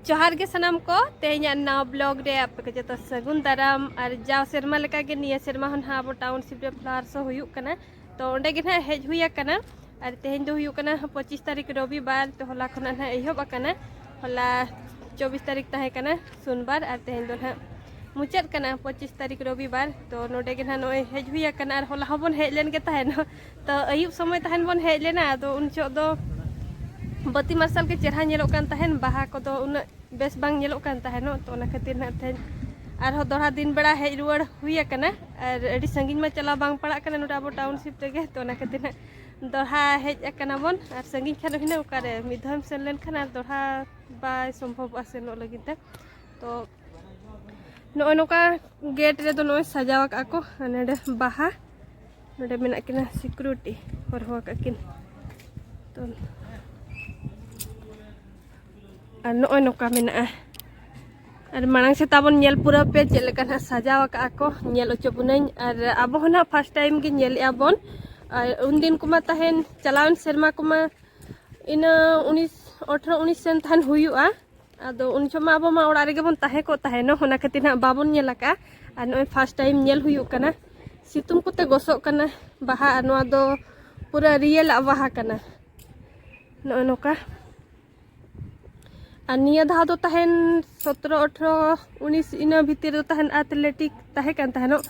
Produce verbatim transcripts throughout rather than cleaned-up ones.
ᱡᱚᱦᱟᱨ ᱜᱮ ᱥᱟᱱᱟᱢ ᱠᱚ, ᱛᱮᱦᱮᱧᱟᱜ ᱱᱟᱣᱟ ᱵᱞᱚᱜ ᱨᱮ ᱟᱯᱮ ᱠᱚ ᱡᱚᱛᱚ ᱥᱟᱹᱜᱩᱱ ᱫᱟᱨᱟᱢ᱾ ᱟᱨ ᱡᱟᱣ ᱥᱮᱨᱢᱟ ᱞᱮᱠᱟᱜᱮ ᱱᱤᱭᱟᱹ ᱥᱮᱨᱢᱟ ᱦᱚᱸ ᱱᱟᱦᱟᱜ ᱟᱵᱚ ᱴᱟᱣᱩᱱᱥᱤᱯ ᱨᱮ ᱯᱷᱞᱟᱣᱟᱨ ᱥᱳ ᱦᱩᱭᱩᱜ ᱠᱟᱱᱟ, ᱛᱚ ᱚᱸᱰᱮ ᱜᱮ ᱱᱟᱦᱟᱜ ᱦᱮᱡ ᱦᱩᱭ ᱟᱠᱟᱱᱟ᱾ ᱟᱨ ᱛᱮᱦᱮᱧ ᱫᱚ ᱦᱩᱭᱩᱜ ᱠᱟᱱᱟ ᱯᱚᱸᱪᱤᱥ ᱛᱟᱹᱨᱤᱠᱷ ᱨᱚᱵᱤᱵᱟᱨ, ᱛᱚ ᱦᱚᱞᱟ ᱠᱷᱚᱱᱟᱜ ᱱᱟᱦᱟᱜ ᱮᱦᱚᱵ ᱟᱠᱟᱱᱟ᱾ ᱦᱚᱞᱟ ᱪᱚᱵᱵᱤᱥ ᱛᱟᱹᱨᱤᱠᱷ ᱛᱟᱦᱮᱸ ᱠᱟᱱᱟ ᱥᱳᱢᱵᱟᱨ, ᱟᱨ ᱛᱮᱦᱮᱧ ᱫᱚ ᱱᱟᱦᱟᱜ ᱢᱩᱪᱟᱹᱫ ᱠᱟᱱᱟ ᱯᱚᱸᱪᱤᱥ ᱛᱟᱹᱨᱤᱠᱷ ᱨᱚᱵᱤᱵᱟᱨ᱾ ᱛᱚ ᱱᱚᱰᱮ ᱜᱮ ᱱᱟᱦᱟᱜ ᱱᱚᱜᱼᱚᱭ ᱦᱮᱡ ᱦᱩᱭ ᱟᱠᱟᱱᱟ, ᱟᱨ ᱦᱚᱞᱟ ᱦᱚᱸᱵᱚᱱ ᱦᱮᱡ ᱞᱮᱱ ᱜᱮ ᱛᱟᱦᱮᱱ᱾ ᱛᱚ ᱟᱹᱭᱩᱵ ᱥᱚᱢᱚᱭ ᱛᱟᱦᱮᱱ ᱵᱚᱱ ᱦᱮᱡ ᱞᱮᱱᱟ, ᱟᱫᱚ ᱩᱱ ᱡᱚᱦᱚᱜ ᱫᱚ ᱵᱟᱹᱛᱤ ᱢᱟᱨᱥᱟᱞ ᱜᱮ ᱪᱮᱦᱨᱟ ᱧᱮᱞᱚᱜ ᱠᱟᱱ ᱛᱟᱦᱮᱱ, ᱵᱟᱦᱟ ᱠᱚᱫᱚ ᱩᱱᱟᱹᱜ ᱵᱮᱥ ᱵᱟᱝ ᱧᱮᱞᱚᱜ ᱠᱟᱱ ᱛᱟᱦᱮᱱᱚᱜ᱾ ᱛᱚ ᱚᱱᱟ ᱠᱷᱟᱹᱛᱤᱨ ᱱᱟᱦᱟᱜ ᱛᱮᱦᱮᱧ ᱟᱨᱦᱚᱸ ᱫᱚᱦᱲᱟ ᱫᱤᱱ ᱵᱮᱲᱟ ᱦᱮᱡ ᱨᱩᱣᱟᱹᱲ ᱦᱩᱭ ᱟᱠᱟᱱᱟ, ᱟᱨ ᱟᱹᱰᱤ ᱥᱟᱺᱜᱤᱧ ᱢᱟ ᱪᱟᱞᱟᱣ ᱵᱟᱝ ᱯᱟᱲᱟᱜ ᱠᱟᱱᱟ ᱱᱚᱰᱮ ᱟᱵᱚ ᱴᱟᱣᱩᱱᱥᱤᱯ ᱨᱮᱜᱮ᱾ ᱛᱚ ᱚᱱᱟ ᱠᱷᱟᱹᱛᱤᱨ ᱱᱟᱦᱟᱜ ᱫᱚᱦᱲᱟ ᱦᱮᱡ ᱟᱠᱟᱱᱟ ᱵᱚᱱ, ᱟᱨ ᱥᱟᱺᱜᱤᱧ ᱠᱷᱟᱱ ᱦᱩᱭᱱᱟ ᱚᱠᱟᱨᱮ ᱢᱤᱫ ᱫᱷᱟᱣ ᱮᱢ ᱥᱮᱱ ᱞᱮᱱᱠᱷᱟᱱ ᱟᱨ ᱫᱚᱦᱲᱟ ᱵᱟᱭ ᱥᱚᱢᱵᱷᱚᱵᱚᱜᱼᱟ ᱥᱮᱱᱚᱜ ᱞᱟᱹᱜᱤᱫ ᱛᱮ᱾ ᱛᱚ ᱱᱚᱜᱼᱚᱭ ᱱᱚᱝᱠᱟ ᱜᱮᱴ ᱨᱮᱫᱚ ᱱᱚᱜᱼᱚᱭ ᱥᱟᱡᱟᱣ ᱟᱠᱟᱫᱼᱟ ᱠᱚ, ᱟᱨ ᱱᱚᱰᱮ ᱵᱟᱦᱟ, ᱱᱚᱰᱮ ᱢᱮᱱᱟᱜ ᱠᱤᱱᱟ ᱥᱤᱠᱩᱨᱤᱴᱤ, ᱦᱚᱨᱦᱚ ᱟᱠᱟᱫ ᱠᱤᱱ᱾ ᱛᱚ ᱟᱨ ᱱᱚᱜᱼᱚᱭ ᱱᱚᱝᱠᱟ ᱢᱮᱱᱟᱜᱼᱟ᱾ ᱟᱨ ᱢᱟᱲᱟᱝ ᱥᱮᱫ ᱛᱟᱵᱚᱱ ᱧᱮᱞ ᱯᱩᱨᱟᱹᱣ ᱯᱮ ᱪᱮᱫ ᱞᱮᱠᱟ ᱱᱟᱦᱟᱜ ᱥᱟᱡᱟᱣ ᱟᱠᱟᱫᱼᱟ ᱠᱚ, ᱧᱮᱞ ᱦᱚᱪᱚ ᱵᱚᱱᱟᱹᱧ᱾ ᱟᱨ ᱟᱵᱚ ᱦᱚᱸ ᱱᱟᱦᱟᱜ ᱯᱷᱟᱥᱴ ᱴᱟᱭᱤᱢ ᱜᱮ ᱧᱮᱞᱮᱫᱼᱟ ᱵᱚᱱ᱾ ᱟᱨ ᱩᱱᱫᱤᱱ ᱠᱚᱢᱟ ᱛᱟᱦᱮᱱ, ᱪᱟᱞᱟᱣᱮᱱ ᱥᱮᱨᱢᱟ ᱠᱚᱢᱟ ᱤᱱᱟᱹ ᱩᱱᱤᱥ, ᱟᱴᱷᱨᱚ ᱩᱱᱤᱥ ᱥᱮᱱ ᱛᱟᱦᱮᱱ ᱦᱩᱭᱩᱜᱼᱟ᱾ ᱟᱫᱚ ᱩᱱ ᱡᱚᱦᱚᱜ ᱢᱟ ᱟᱵᱚ ᱢᱟ ᱚᱲᱟᱜ ᱨᱮᱜᱮ ᱵᱚᱱ ᱛᱟᱦᱮᱸ ᱠᱚᱜ ᱛᱟᱦᱮᱱᱚᱜ, ᱚᱱᱟ ᱠᱷᱟᱹᱛᱤᱨ ᱱᱟᱦᱟᱜ ᱵᱟᱵᱚᱱ ᱧᱮᱞ ᱟᱠᱟᱫᱼᱟ᱾ ᱟᱨ ᱱᱚᱜᱼᱚᱭ ᱯᱷᱟᱥᱴ ᱴᱟᱭᱤᱢ ᱧᱮᱞ ᱦᱩᱭᱩᱜ ᱠᱟᱱᱟ᱾ ᱥᱤᱛᱩᱝ ᱠᱚᱛᱮ ᱜᱚᱥᱚᱜ ᱠᱟᱱᱟ ᱵᱟᱦᱟ, ᱟᱨ ᱱᱚᱣᱟ ᱫᱚ ᱯᱩᱨᱟᱹ ᱨᱤᱭᱮᱞᱟᱜ ᱵᱟᱦᱟ ᱠᱟᱱᱟ᱾ ᱱᱚᱜᱼᱚᱭ ᱱᱚᱝᱠᱟ᱾ ᱟᱨ ᱱᱤᱭᱟᱹ ᱫᱷᱟᱣ ᱫᱚ ᱛᱟᱦᱮᱱ ᱥᱚᱛᱨᱚ, ᱟᱴᱷᱨᱚ, ᱩᱱᱤᱥ, ᱤᱱᱟᱹ ᱵᱷᱤᱛᱤᱨ ᱨᱮ ᱛᱟᱦᱮᱱ ᱟᱛᱷᱞᱮᱴᱤᱠ ᱛᱟᱦᱮᱸ ᱠᱟᱱ ᱛᱟᱦᱮᱱᱚᱜ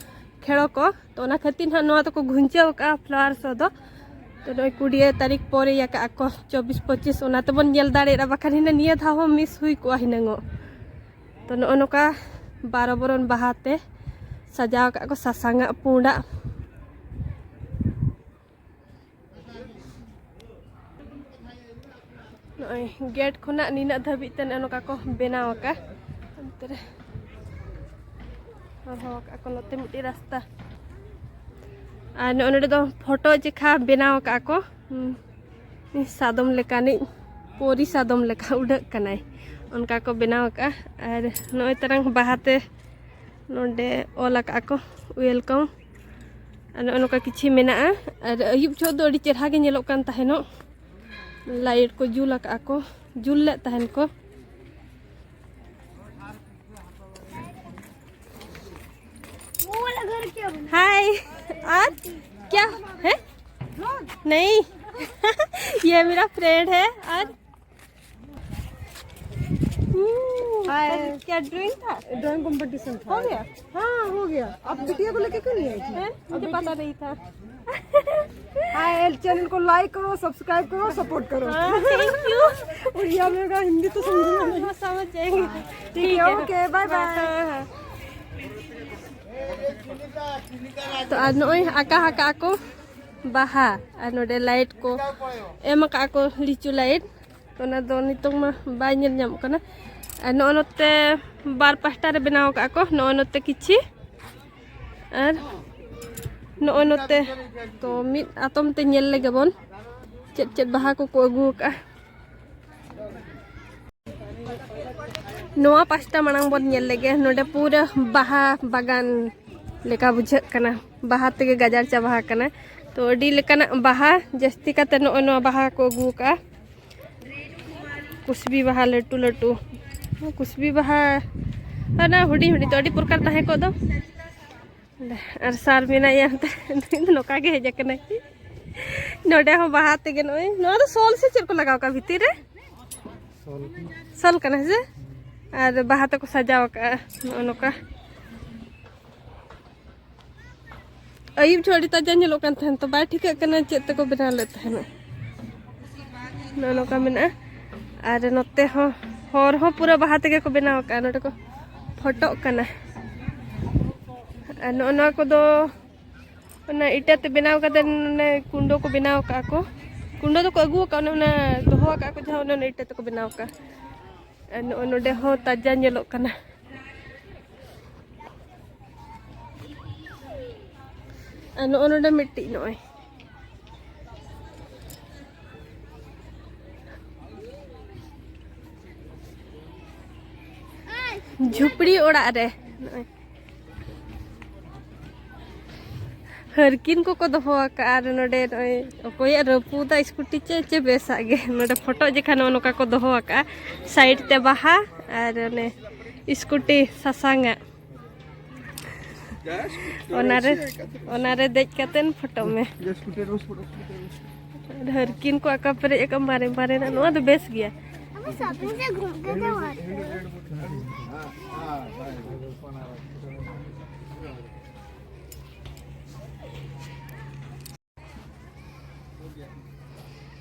ᱠᱷᱮᱲᱚ ᱠᱚ᱾ ᱛᱚ ᱚᱱᱟ ᱠᱷᱟᱹᱛᱤᱨ ᱱᱟᱦᱟᱜ ᱱᱚᱣᱟ ᱫᱚᱠᱚ ᱜᱷᱩᱧᱪᱟᱹᱣ ᱟᱠᱟᱫᱼᱟ ᱯᱷᱞᱟᱣᱟᱨ ᱥᱳ ᱫᱚ᱾ ᱛᱚ ᱱᱚᱜᱼᱚᱭ ᱠᱩᱲᱤ ᱛᱟᱹᱨᱤᱠᱷ ᱯᱚᱨᱮ ᱟᱠᱟᱫᱼᱟ ᱠᱚ, ᱪᱚᱵᱵᱤᱥ ᱯᱚᱸᱪᱤᱥ, ᱚᱱᱟ ᱛᱮᱵᱚᱱ ᱧᱮᱞ ᱫᱟᱲᱮᱭᱟᱜᱼᱟ, ᱵᱟᱠᱷᱟᱱ ᱦᱤᱱᱟᱹ ᱱᱤᱭᱟᱹ ᱫᱷᱟᱣ ᱦᱚᱸ ᱢᱤᱥ ᱦᱩᱭ ᱠᱚᱜᱼᱟ ᱦᱤᱱᱟᱹᱝᱚᱜ᱾ ᱛᱚ ᱱᱚᱜᱼᱚ ᱱᱚᱝᱠᱟ ᱵᱟᱨᱚ ᱵᱚᱨᱚᱱ ᱵᱟᱦᱟ ᱛᱮ ᱥᱟᱡᱟᱣ ᱟᱠᱟᱫ ᱠᱚ, ᱥᱟᱥᱟᱝᱟᱜ, ᱯᱩᱸᱰᱟᱜ᱾ ᱱᱚᱜᱼᱚᱭ ᱜᱮᱴ ᱠᱷᱚᱱᱟᱜ ᱱᱤᱱᱟᱹᱜ ᱫᱷᱟᱹᱵᱤᱡ ᱛᱮ ᱱᱚᱜᱼᱚ ᱱᱚᱝᱠᱟ ᱠᱚ ᱵᱮᱱᱟᱣ ᱟᱠᱟᱫᱼᱟ᱾ ᱚᱱᱛᱮ ᱨᱮ ᱦᱚᱨᱦᱚ ᱟᱠᱟᱫᱼᱟ ᱠᱚ ᱱᱚᱛᱮ ᱢᱤᱫᱴᱤᱡ ᱨᱟᱥᱛᱟ᱾ ᱟᱨ ᱱᱚᱜᱼᱚ ᱱᱚᱰᱮ ᱫᱚ ᱯᱷᱳᱴᱳ ᱪᱮᱠᱷᱟ ᱵᱮᱱᱟᱣ ᱟᱠᱟᱫᱼᱟ ᱠᱚ᱾ ᱦᱩᱸ, ᱥᱟᱫᱚᱢ ᱞᱮᱠᱟᱱᱤᱡ, ᱯᱚᱨᱤ ᱥᱟᱫᱚᱢ ᱞᱮᱠᱟ ᱩᱰᱟᱹᱜ ᱠᱟᱱᱟᱭ, ᱚᱱᱠᱟ ᱠᱚ ᱵᱮᱱᱟᱣ ᱟᱠᱟᱫᱼᱟ᱾ ᱟᱨ ᱱᱚᱜᱼᱚᱭ ᱛᱟᱨᱟᱝ ᱵᱟᱦᱟᱛᱮ ᱱᱚᱰᱮ ᱚᱞ ᱟᱠᱟᱫᱼᱟ ᱠᱚ, ᱳᱭᱮᱞᱠᱟᱢ᱾ ᱟᱨ ᱱᱚᱜᱼᱚ ᱱᱚᱝᱠᱟ ᱠᱤᱪᱷᱤ ᱢᱮᱱᱟᱜᱼᱟ᱾ ᱟᱨ ᱟᱹᱭᱩᱵ ᱡᱚᱦᱚᱜ ᱫᱚ ᱟᱹᱰᱤ ᱪᱮᱦᱨᱟ ᱜᱮ ᱧᱮᱞᱚᱜ ᱠᱟᱱ ᱛᱟᱦᱮᱱᱚᱜ, ᱞᱟᱭᱤᱴ ᱠᱚ ᱡᱩᱞ ᱟᱠᱟᱫᱼᱟ ᱠᱚ, ᱡᱩᱞ ᱞᱮᱫ ᱛᱟᱦᱮᱱ ᱠᱚ᱾ हाय। और क्या है? नहीं। ये मेरा फ्रेंड है। और हम्म, हाय। क्या ड्राइंग था? ड्राइंग कंपटीशन था। हो गया? हाँ, हो गया। आप बिटिया को लेके क्यों नहीं आई थी? हैं? मुझे पता नहीं था। हाय, चैनल को लाइक करो, सब्सक्राइब करो, सपोर्ट करो। हाँ, थैंक यू। और ये मेरा हिंदी तो समझ में नहीं। हाँ, समझ जाएंगे। ठीक है, ओके, बाय बाय। हाँ, हाँ। ᱛᱚ ᱟᱨ ᱱᱚᱜᱼᱚᱭ ᱟᱸᱠᱟ ᱟᱠᱟᱫ ᱠᱚ ᱵᱟᱦᱟ, ᱟᱨ ᱱᱚᱰᱮ ᱞᱟᱭᱤᱴ ᱠᱚ ᱮᱢ ᱟᱠᱟᱫ ᱠᱚ, ᱞᱤᱪᱩ ᱞᱟᱭᱤᱴ᱾ ᱚᱱᱟ ᱫᱚ ᱱᱤᱛᱚᱝ ᱢᱟ ᱵᱟᱭ ᱧᱮᱞ ᱧᱟᱢᱚᱜ ᱠᱟᱱᱟ᱾ ᱟᱨ ᱱᱚᱜᱼᱚ ᱱᱚᱛᱮ ᱵᱟᱨ ᱯᱟᱦᱴᱟ ᱨᱮ ᱵᱮᱱᱟᱣ ᱟᱠᱟᱫ ᱠᱚ, ᱱᱚᱜᱼᱚ ᱱᱚᱛᱮ ᱠᱤᱪᱷᱤ ᱟᱨ ᱱᱚᱜᱼᱚ ᱱᱚᱛᱮ᱾ ᱛᱚ ᱢᱤᱫ ᱟᱛᱚᱢ ᱛᱮ ᱧᱮᱞ ᱞᱮᱜᱮ ᱵᱚᱱ ᱪᱮᱫ ᱪᱮᱫ ᱵᱟᱦᱟ ᱠᱚᱠᱚ ᱟᱹᱜᱩ ᱟᱠᱟᱫᱼᱟ᱾ ᱱᱚᱣᱟ ᱯᱟᱥᱴᱟ ᱢᱟᱲᱟᱝ ᱵᱚᱱ ᱧᱮᱞ ᱞᱮᱜᱮ, ᱱᱚᱰᱮ ᱯᱩᱨᱟᱹ ᱵᱟᱦᱟ ᱵᱟᱜᱟᱱ ᱞᱮᱠᱟ ᱵᱩᱡᱷᱟᱹᱜ ᱠᱟᱱᱟ, ᱵᱟᱦᱟ ᱛᱮᱜᱮ ᱜᱟᱡᱟᱲ ᱪᱟᱵᱟ ᱟᱠᱟᱱᱟ᱾ ᱛᱚ ᱟᱹᱰᱤ ᱞᱮᱠᱟᱱᱟᱜ ᱵᱟᱦᱟ, ᱡᱟᱹᱥᱛᱤ ᱠᱟᱛᱮ ᱱᱚᱜᱼᱚᱭ ᱱᱚᱣᱟ ᱵᱟᱦᱟ ᱠᱚ ᱟᱹᱜᱩ ᱟᱠᱟᱫᱼᱟ, ᱠᱩᱥᱵᱤ ᱵᱟᱦᱟ ᱞᱟᱹᱴᱩ ᱞᱟᱹᱴᱩ, ᱠᱩᱥᱵᱤ ᱵᱟᱦᱟ ᱚᱱᱟ ᱦᱩᱰᱤᱧ ᱦᱩᱰᱤᱧ ᱫᱚ ᱟᱹᱰᱤ ᱯᱨᱚᱠᱟᱨ ᱛᱟᱦᱮᱸ ᱠᱚᱜ ᱫᱚ᱾ ᱟᱨ ᱥᱟᱨ ᱢᱮᱱᱟᱭᱟ ᱮᱱᱛᱮ, ᱱᱩᱭ ᱫᱚ ᱱᱚᱝᱠᱟ ᱜᱮ ᱦᱮᱡ ᱟᱠᱟᱱᱟᱭ᱾ ᱱᱚᱰᱮ ᱦᱚᱸ ᱵᱟᱦᱟ ᱛᱮᱜᱮ ᱱᱚᱜᱼᱚᱭ, ᱱᱚᱣᱟ ᱫᱚ ᱥᱚᱞ ᱥᱮ ᱪᱮᱫ ᱠᱚ ᱞᱟᱜᱟᱣ ᱠᱟᱜᱼᱟ ᱵᱷᱤᱛᱤᱨ ᱨᱮ? ᱥᱚᱞ ᱠᱟᱱᱟ ᱦᱮᱸ ᱥᱮ? ᱟᱨ ᱵᱟᱦᱟ ᱛᱮᱠᱚ ᱥᱟᱡᱟᱣ ᱠᱟᱜᱼᱟ ᱱᱚᱜᱼᱚ ᱱᱚᱝᱠᱟ᱾ ᱟᱹᱭᱩᱵ ᱡᱚᱦᱚᱜ ᱟᱹᱰᱤ ᱛᱟᱡᱟ ᱧᱮᱞᱚᱜ ᱠᱟᱱ ᱛᱟᱦᱮᱱ, ᱛᱚ ᱵᱟᱭ ᱴᱷᱤᱠᱟᱹᱜ ᱠᱟᱱᱟ ᱪᱮᱫ ᱛᱮᱠᱚ ᱵᱮᱱᱟᱣ ᱞᱮᱫ ᱛᱟᱦᱮᱱᱟ᱾ ᱱᱚᱜᱼᱚ ᱱᱚᱝᱠᱟ ᱢᱮᱱᱟᱜᱼᱟ᱾ ᱟᱨ ᱱᱚᱛᱮ ᱦᱚᱸ, ᱦᱚᱨ ᱦᱚᱸ ᱯᱩᱨᱟᱹ ᱵᱟᱦᱟ ᱛᱮᱜᱮ ᱠᱚ ᱵᱮᱱᱟᱣ ᱟᱠᱟᱫᱼᱟ᱾ ᱱᱚᱰᱮ ᱠᱚ ᱯᱷᱳᱴᱳᱜ ᱠᱟᱱᱟ᱾ ᱟᱨ ᱱᱚᱜᱼᱚ ᱱᱚᱣᱟ ᱠᱚᱫᱚ ᱚᱱᱟ ᱤᱴᱟᱹ ᱛᱮ ᱵᱮᱱᱟᱣ ᱠᱟᱛᱮ ᱚᱱᱮ ᱠᱩᱸᱰᱚ ᱠᱚ ᱵᱮᱱᱟᱣ ᱟᱠᱟᱫᱼᱟ ᱠᱚ᱾ ᱠᱩᱸᱰᱚ ᱫᱚᱠᱚ ᱟᱹᱜᱩ ᱟᱠᱟᱫᱼᱟ, ᱚᱱᱮ ᱚᱱᱟ ᱫᱚᱦᱚ ᱟᱠᱟᱫᱼᱟ ᱠᱚ ᱡᱟᱦᱟᱸ, ᱚᱱᱮ ᱚᱱᱟ ᱤᱴᱟᱹ ᱛᱮᱠᱚ ᱵᱮᱱᱟᱣ ᱟᱠᱟᱫᱼᱟ᱾ ᱟᱨ ᱱᱚᱜᱼᱚ ᱱᱚᱰᱮ ᱦᱚᱸ ᱛᱟᱡᱟ ᱧᱮᱞᱚᱜ ᱠᱟᱱᱟ᱾ ᱟᱨ ᱱᱚᱜᱼᱚ ᱱᱚᱰᱮ ᱢᱤᱫᱴᱤᱡ ᱱᱚᱜᱼᱚᱭ ᱡᱷᱩᱯᱲᱤ ᱚᱲᱟᱜ ᱨᱮ ᱱᱚᱜᱼᱚᱭ ᱦᱟᱹᱨᱠᱤᱱ ᱠᱚᱠᱚ ᱫᱚᱦᱚ ᱟᱠᱟᱫᱼᱟ᱾ ᱟᱨ ᱱᱚᱰᱮ ᱱᱚᱜᱼᱚᱭ ᱚᱠᱚᱭᱟᱜ ᱨᱟᱹᱯᱩᱫᱟ ᱥᱠᱩᱴᱤ ᱪᱮ, ᱪᱮ ᱵᱮᱥᱟᱜ ᱜᱮ᱾ ᱱᱚᱰᱮ ᱯᱷᱳᱴᱳ ᱡᱮᱠᱷᱟᱱ ᱱᱚᱜᱼᱚ ᱱᱚᱝᱠᱟ ᱠᱚ ᱫᱚᱦᱚ ᱟᱠᱟᱫᱼᱟ, ᱥᱟᱭᱤᱰ ᱛᱮ ᱵᱟᱦᱟ ᱟᱨ ᱚᱱᱮ ᱥᱠᱩᱴᱤ ᱥᱟᱥᱟᱝᱟᱜ᱾ ᱚᱱᱟᱨᱮ, ᱚᱱᱟᱨᱮ ᱫᱮᱡ ᱠᱟᱛᱮᱱ ᱯᱷᱳᱴᱳ ᱢᱮ᱾ ᱰᱷᱟᱹᱨᱠᱤᱱ ᱠᱚ ᱟᱠᱟ ᱯᱮᱨᱮᱡ ᱟᱠᱟᱫ ᱢᱟᱨᱮ ᱢᱟᱨᱮᱱᱟᱜ, ᱱᱚᱣᱟ ᱫᱚ ᱵᱮᱥ ᱜᱮᱭᱟ᱾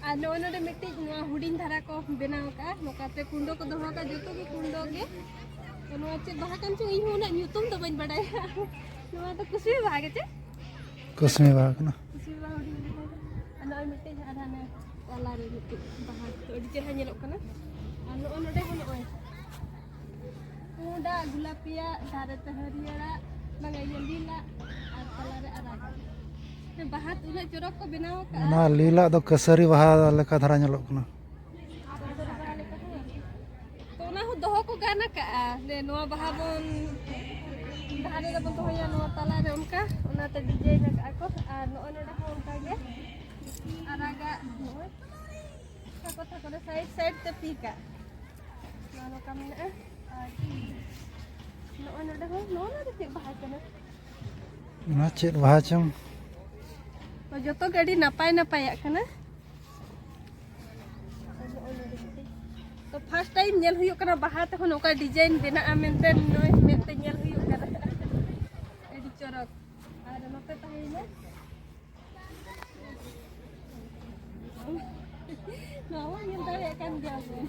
ᱟᱨ ᱱᱚᱜᱼᱚᱭ ᱱᱚᱰᱮ ᱢᱤᱫᱴᱤᱡ ᱱᱚᱣᱟ ᱦᱩᱰᱤᱧ ᱫᱷᱟᱨᱟ ᱠᱚ ᱵᱮᱱᱟᱣ ᱟᱠᱟᱫᱼᱟ, ᱱᱚᱝᱠᱟᱛᱮ ᱠᱩᱸᱰᱚ ᱠᱚ ᱫᱚᱦᱚ ᱟᱠᱟᱫᱼᱟ, ᱡᱚᱛᱚ ᱜᱮ ᱠᱩᱸᱰᱚ ᱜᱮ᱾ ᱛᱚ ᱱᱚᱣᱟ ᱪᱮᱫ ᱵᱟᱦᱟ ᱠᱟᱱ ᱪᱚᱝ, ᱤᱧ ᱦᱚᱸ ᱩᱱᱟᱹᱜ ᱧᱩᱛᱩᱢ ᱫᱚ ᱵᱟᱹᱧ ᱵᱟᱰᱟᱭᱟ᱾ ᱱᱚᱣᱟ ᱫᱚ ᱠᱩᱥᱵᱤ ᱵᱟᱦᱟ ᱜᱮ ᱪᱮ? ᱠᱩᱥᱵᱤ ᱵᱟᱦᱟ ᱠᱟᱱᱟ᱾ ᱠᱩᱥᱵᱤ ᱵᱟᱦᱟ ᱦᱩᱰᱤᱧ ᱦᱩᱰᱤᱧ ᱵᱟᱦᱟ᱾ ᱟᱨ ᱱᱚᱜᱼᱚᱭ ᱢᱤᱫᱴᱮᱡ ᱟᱨ ᱦᱟᱱᱮ ᱛᱟᱞᱟᱨᱮ ᱢᱤᱫᱴᱮᱡ ᱵᱟᱦᱟ ᱛᱚ ᱟᱹᱰᱤ ᱪᱮᱦᱨᱟ ᱧᱮᱞᱚᱜ ᱠᱟᱱᱟ᱾ ᱟᱨ ᱱᱚᱜᱼᱚᱭ ᱱᱚᱰᱮ ᱦᱚᱸ ᱱᱚᱜᱼᱚᱭ ᱯᱩᱸᱰᱟᱜ, ᱜᱩᱞᱟᱯᱤᱭᱟᱜ, ᱫᱷᱟᱨᱮ ᱛᱮ ᱦᱟᱹᱨᱭᱟᱹᱲᱟᱜ, ᱵᱟᱝᱟ ᱤᱭᱟᱹ ᱞᱤᱞᱟᱜ, ᱟᱨ ᱛᱟᱞᱟᱨᱮ ᱟᱨᱟᱜᱟᱜ᱾ ᱵᱟᱦᱟ ᱛᱩᱞᱟᱹᱜ ᱪᱚᱨᱚᱠ ᱠᱚ ᱵᱮᱱᱟᱣ ᱟᱠᱟᱫᱼᱟ᱾ ᱚᱱᱟ ᱞᱤᱞᱟᱜ ᱫᱚ ᱠᱟᱹᱥᱟᱹᱨᱤ ᱵᱟᱦᱟ ᱞᱮᱠᱟ ᱫᱷᱟᱨᱟ ᱧᱮᱞᱚᱜ ᱠᱟᱱᱟ᱾ ᱠᱟᱹᱥᱟᱹᱨᱤ ᱵᱟᱦᱟ ᱞᱮᱠᱟ ᱦᱚᱸ᱾ ᱛᱚ ᱚᱱᱟ ᱦᱚᱸ ᱫᱚᱦᱚ ᱠᱚ ᱜᱟᱱ ᱟᱠᱟᱫᱼᱟ, ᱡᱮ ᱱᱚᱣᱟ ᱵᱟᱦᱟ ᱵᱚᱱ ᱫᱷᱟᱨᱮ ᱨᱮᱵᱚᱱ ᱫᱚᱦᱚᱭᱟ, ᱱᱚᱣᱟ ᱛᱟᱞᱟᱨᱮ ᱚᱱᱠᱟ, ᱚᱱᱟᱛᱮ ᱰᱤᱡᱟᱭᱤᱱ ᱟᱠᱟᱫᱼᱟ ᱠᱚ᱾ ᱟᱨ ᱱᱚᱜᱼᱚᱭ ᱱᱚᱰᱮ ᱦᱚᱸ ᱚᱱᱠᱟ ᱜᱮ ᱟᱨᱟᱜᱟᱜ ᱱᱚᱜᱼᱚᱭ ᱛᱷᱟᱠᱚ ᱛᱷᱟᱠᱚ ᱨᱮ ᱥᱟᱭᱤᱰ ᱥᱟᱭᱤᱰ ᱛᱮ ᱯᱤᱠᱟᱜ᱾ ᱱᱚᱣᱟ ᱱᱚᱝᱠᱟ ᱢᱮᱱᱟᱜᱼᱟ᱾ ᱟᱨ ᱱᱚᱜᱼᱚᱭ ᱱᱚᱰᱮ ᱦᱚᱸ, ᱱᱚᱣᱟ ᱫᱚ ᱪᱮᱫ ᱵᱟᱦᱟ ᱠᱟᱱᱟ? ᱚᱱᱟ ᱪᱮᱫ ᱵᱟᱦᱟ ᱪᱚᱝ? ᱡᱚᱛᱚ ᱜᱮ ᱟᱹᱰᱤ ᱱᱟᱯᱟᱭ ᱱᱟᱯᱟᱭᱟᱜ ᱠᱟᱱᱟ᱾ ᱛᱚ ᱯᱷᱟᱥᱴ ᱴᱟᱭᱤᱢ ᱧᱮᱞ ᱦᱩᱭᱩᱜ ᱠᱟᱱᱟ ᱵᱟᱦᱟ ᱛᱮᱦᱚᱸ ᱱᱚᱝᱠᱟ ᱰᱤᱡᱟᱭᱤᱱ ᱵᱮᱱᱟᱜᱼᱟ ᱢᱮᱱᱛᱮ, ᱱᱚᱜᱼᱚᱭ ᱢᱮᱫ ᱛᱮ ᱧᱮᱞ ᱦᱩᱭᱩᱜ ᱠᱟᱱᱟ᱾ ᱟᱹᱰᱤ ᱪᱚᱨᱚᱠ᱾ ᱟᱨ ᱱᱚᱛᱮ ᱛᱟᱦᱮᱸᱭᱮᱱᱟ᱾ ᱱᱚᱣᱟ ᱢᱟ ᱧᱮᱞ ᱫᱟᱲᱮᱭᱟᱜ ᱠᱟᱱ ᱜᱮᱭᱟ ᱵᱚᱱ᱾